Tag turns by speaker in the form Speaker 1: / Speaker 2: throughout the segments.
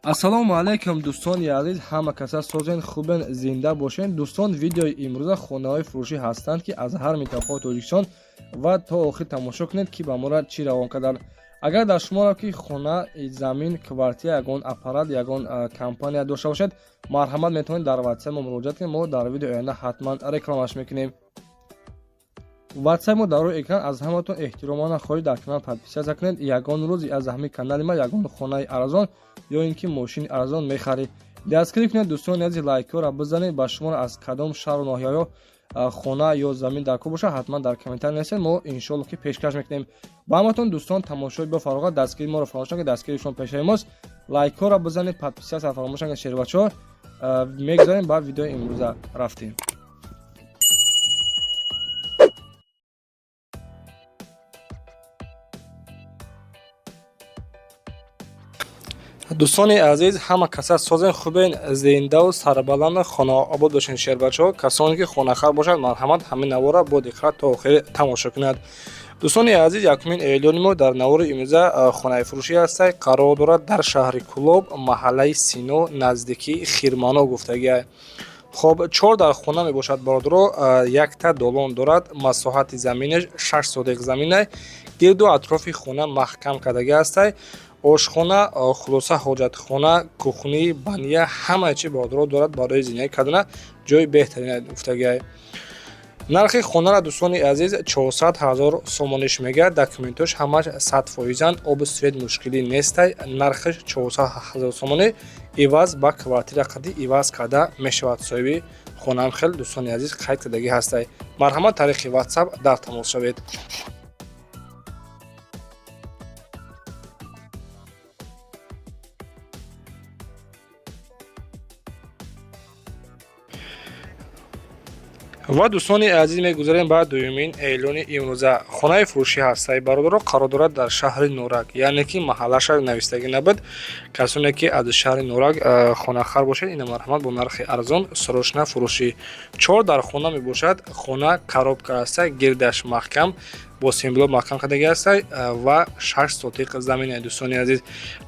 Speaker 1: Ассалому алайкум, дӯстони азиз, ҳама каса созен, хубен, зинда бошен. Дӯстон, видеои имрӯза хонаҳои фурӯшӣ ҳастанд, ки аз ҳар минтақаи Тоҷикистон, ва то охир тамошо кунед, ки ба мора чӣ равон карданд. Агар дар шуморо ки хона, замин, квартира, ягон аппарат, ягон компания дошта бошед, марҳамат, метавонед дар ватсап мо муроҷиат кунед. Мо дар видеои оянда ҳатман рекламаш мекунем. Ватсап мо дар рӯи экран. Аз ҳаматон эҳтиромона хоҳиш, дар канал подписаться кунед. Ягон рӯз аз ҳамин канали ма ягон хонаи арзон ё ин ки мошини арзон мехаред. Дастгирӣ кунед, дӯстони азиз, лайкҳоро бизанед. Ба шуморо аз кадом шаҳру ноҳияҳо хона ё замин дар кор бошад, ҳатман дар комментар нависед, мо иншоалло ки пешкаш мекунем ба ҳаматон. Дӯстон, тамошои бо фароғат, дастгирии моро фаромӯш накунед, дастгирии шумо пешаи мост. Лайкҳоро бизанед, подписаться фаромӯш накунед. Шербачаҳо, мегузарем ба видеои имрӯза, рафтем. Дӯстони азиз, ҳама каса созен, хубен, зиндаву сарбаланду хонаобод бошен. Шербачаҳо, касоне ки хонахар бошанд, марҳамат, ҳамин навора бо диққат то охир тамошо кунад. Дӯстони азиз, якумин эълони мо дар навори имрӯза хонаи фурӯшӣ ҳастай, қарор дорад дар шаҳри Кӯлоб, маҳаллаи Сино, наздикии Хирмано гуфтагиай. Хоб, чор дар хона мебошад, бародаро, якта долон дорад, масоҳати заминаш 6 сотих заминай, гирду атрофи хона маҳкам кардагӣ ҳастай, ошхона, хулоса, ҳоҷатхона, кухни, баня, ҳамаи чи, бародаро, дорад. Барои зиндагӣ кардана ҷои беҳтарин гуфтагиай. Нархи хонаро, дӯстони азиз, 400 ҳазор сомониш мегӯяд. Документош ҳамаш 100%-анд, обу свет мушкилӣ нестай. Нархаш 400 ҳазор сомонӣ, иваз ба квартира қадӣ иваз карда мешавад. Соҳиби хонаам хел, дӯстони азиз, қайд кардагӣ ҳастай. Марҳамат, тариқи ватсап дар тамос шавед. Ва, дӯстони азиз, мегузарем ба дуюмин эълони имрӯза. Хонаи фурӯшӣ ҳастай, бародаро, қарор дорад дар шаҳри Норак, яъне ки маҳаллаша навистагӣ набуд. Касоне ки аз шаҳри Норак хонахар бошед, ина марҳамат, бо нархи арзон, срочно фурӯшӣ. Чор дар хона мебошад. Хона коробка ҳастай, гирдаш маҳкам бо семблок маҳкам кардагӣ ҳастай ва 6 сотиқ замина. Дӯстони азиз,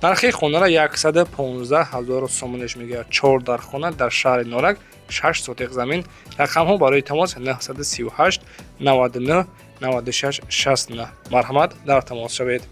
Speaker 1: нархи хонаро 115 000 сомониш мегӯяд. Чор дар хона дар шаҳри Норак, 6 сотиқ замин. Рақамҳо барои тамос 938 99 96 69. Марҳамат, дар тамос шавед.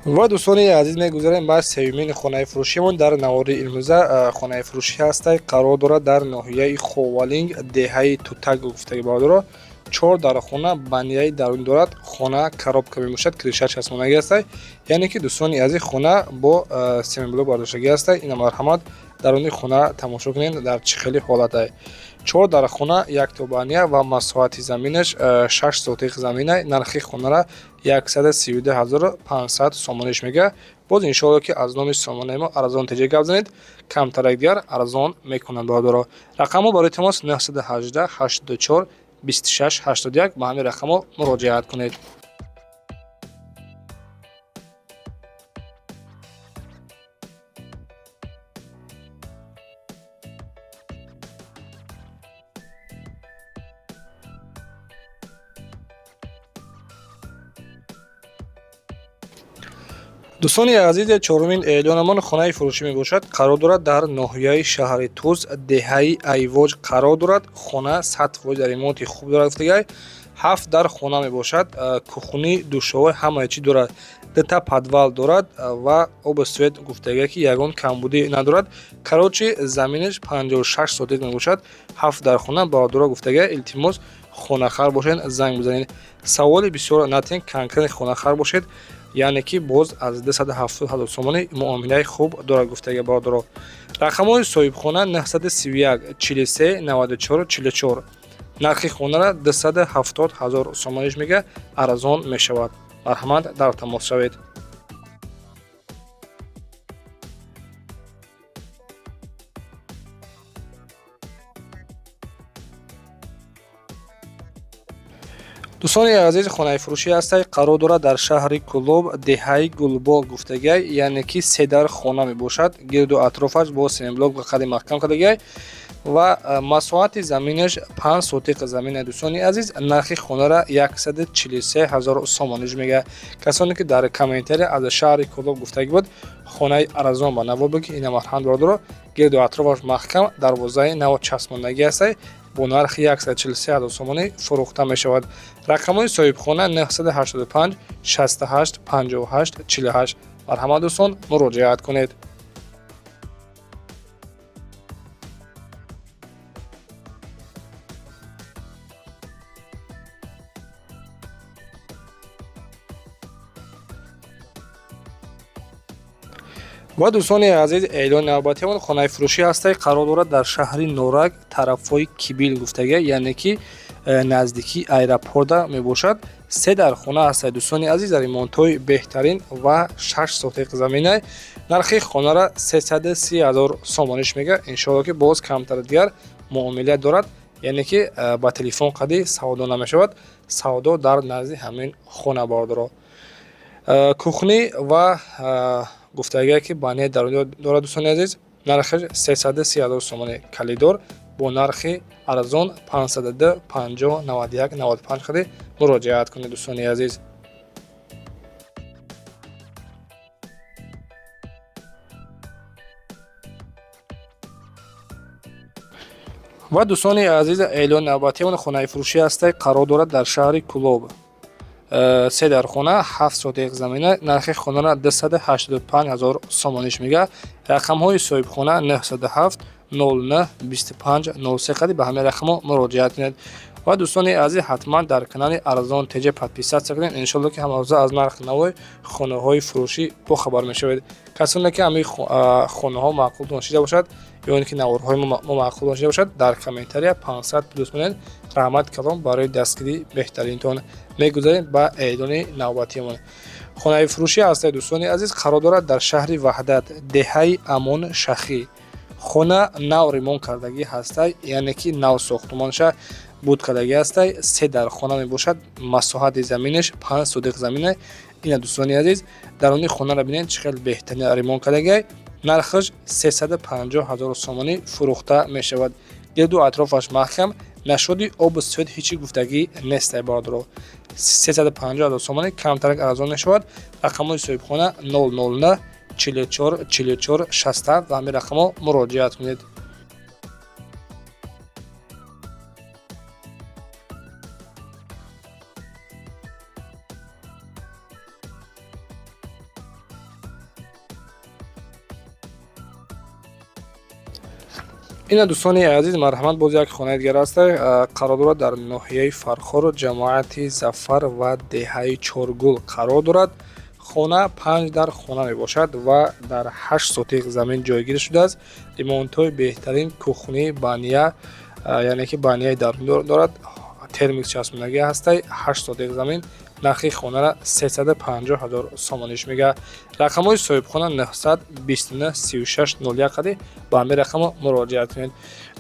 Speaker 1: Ва, дӯстони азиз, мегузарем ба сеюмин хонаи фурӯшимон дар навори имрӯза. Хонаи фурӯшӣ ҳастай, қарор дорад дар ноҳияи Ховалинг, деҳаи Тутак гуфтаги. Бародаро, чор дар хона, баняи дарун дорад. Хона коробка мебошад, крыша часпонагӣ ҳастай, яъне ки, дӯстони азиз, хона бо семенблок бардоштагӣ ҳастай. Ина марҳамат, даруни хона тамошо кунед, дар чӣ хели ҳолатай. Чор дар хона, якто баня ва масоҳати заминаш 6 сотиқ заминай. Нархи хонара 132 500 сомониш мегӯяд. Боз иншоалло ки аз номи сомонаи мо арзон теҷа гап занед, камтарак дигар арзон мекунанд. Бародаро, рақамҳо барои тамос 918 84 26 81. Ба ҳамин рақамҳо муроҷиат кунед. Дӯстони азиз, чорумин эълонамон хонаи фурӯшӣ мебошад, қарор дорад дар ноҳияи шаҳри Тӯз, деҳаи Айвоҷ қарор дорад. Хона 100% дар ремонти хуб дорад гуфтагай. Ҳафт дар хона мебошад, кухни, душовой, ҳамаи чӣ дорад, дута подвал дорад ва обу свет гуфтагай ки ягон камбудӣ надорад. Короче, заминаш 56 сотик мебошад. Ҳафт дар хона, бародаро, гуфтагай. Илтимос, хонахар бошед, занг бизанед. Саволи бисёр натен, конкретно хонахар бошед, яъне ки боз аз 270 ҳазор сомонӣ муомилаи хуб дорад гуфтага. Бародаро, рақамҳои соҳибхона 931 43 94 44. Нархи хонара 270 ҳазор сомониш мега, арзон мешавад. Марҳамат, дар тамос шавед. Дӯстони азиз, хонаи фурӯшӣ ҳастай, қарор дорад дар шаҳри Кӯлоб, деҳаи Гулбоғ гуфтагиай, яъне ки се дар хона мебошад. Гирду атрофаш бо семблок ба қадри маҳкам кардагиай ва масоҳати заминаш 5 сотиқ замина. Дӯстони азиз, нархи хонара 143 ҳазор сомониш мега. Касоне ки дар комментария аз шаҳри Кӯлоб гуфтагӣ буд, хонаи арзон ба наво буги, ина марҳамат, бародаро, гирду атрофаш маҳкам, дарвозаи наво часпондагӣ ҳастай, бо нархи 143 ҳазор сомонӣ фурӯхта мешавад. Рақамҳои соҳибхона 985 68 58 48. Марҳамат, дӯстон, муроҷиат кунед. Ва дӯстони азиз, эълони навбатиамон хонаи фурӯшӣ ҳастай, қарор дорад дар шаҳри Норак, тарафҳои Кибил гуфтага, яъне ки наздикии аэропорта мебошад. Се дар хона ҳастай, дӯстони азиз, ремонтҳои беҳтарин ва 6 сотиқ замина. Нархи хонара 330 ҳазор сомониш мега. Иншоалло ки боз камтар дигар муомила дорад, яъне ки ба телефон қади савдо намешавад, савдо дар назди ҳамин хона, бародаро. Кухни ва гуфтагие ки баняи дарунӣ дорад. Дӯстони азиз, нархаш 330 ҳазор сомонӣ. Калидор бо нархи арзон 502 50 91 95 хади муроҷиат кунед, дӯстони азиз. Ва дӯстони азиз, эълони навбатиамон хонаи фурӯшӣ ҳастай, қарор дорад дар шаҳри Кӯлоб, се дар хона, 7 сотиқ замина. Нархи хонара 285 ҳазор сомониш мега. Рақамҳои соҳибхона 907 09 25 03 қади ба ҳамин рақамҳо муроҷиат кунед. Ва дӯстони азиз, ҳатман дар канали Арзон ТЖ подписаться кунед. Иншоалло ки ҳамарӯза аз нархи навои хонаҳои фурӯшӣ бохабар мешавед. Касоне ки ҳамин хонаҳо маъқултон шида бошад ё ин ки наворҳои мо маъқултон шида бошад, дар комментария 500 плюс монед. Раҳмат калом барои дастгирии беҳтаринтон. Мегузарем ба эълони навбатиамон. Хонаи фурӯшӣ ҳастаи, дӯстони азиз, қарор дорад дар шаҳри Ваҳдат, деҳаи Амон Шахӣ. Хона нав ремонт кардагӣ ҳастай, яъне ки нав сохтумонша буд кардагӣ ҳастай. Се дар хона мебошад, масоҳати заминаш 5 сотиқ замина. Ина, дӯстони азиз, даруни хонаро бинед, чӣ хел беҳтарин ремонт кардагиай. Нархаш 350 ҳазор сомонӣ фурӯхта мешавад. Гирду атрофаш маҳкам, нашуди обу свет ҳечи гуфтагӣ нестай, бародаро. 350 ҳазор сомонӣ, камтарак арзон мешавад. Рақамҳои соҳибхона 009 44 44 67, ба ҳамин рақамҳо муроҷиат кунед. Ина, дӯстони азиз, марҳамат, боз як хонаи дигар аст, қарор дорад дар ноҳияи Фархор, ҷамоати Зафар ва деҳаи Чоргул қарор дорад. Хона 5 дар хона мебошад ва дар 8 сотиқ замин ҷойгир шудааст. Ремонтҳои беҳтарин, кухни, баня, яъне ки баняи дарунӣ дорад, термикс часпондагӣ ҳастай. 8 сотиқ замин, нархи хонара 350 ҳазор сомониш мега. Рақамҳои соҳибхона 929 36 01 қади ба ҳамин рақамҳо муроҷиат кунед.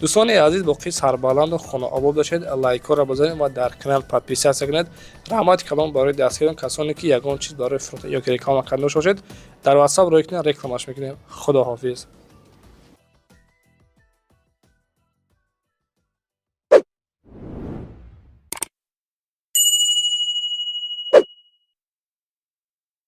Speaker 1: Дӯстони азиз, боқӣ сарбаланду хонаобод бошед. Лайкҳоро бизанед ва дар канал подписаться кунед. Раҳмати калом барои дастгирон. Касоне ки ягон чиз барои фурӯхта ё ки реклама карда дошта бошед, дар ватсап рӯй кунед, рекламаш мекунем. Худоҳофиз.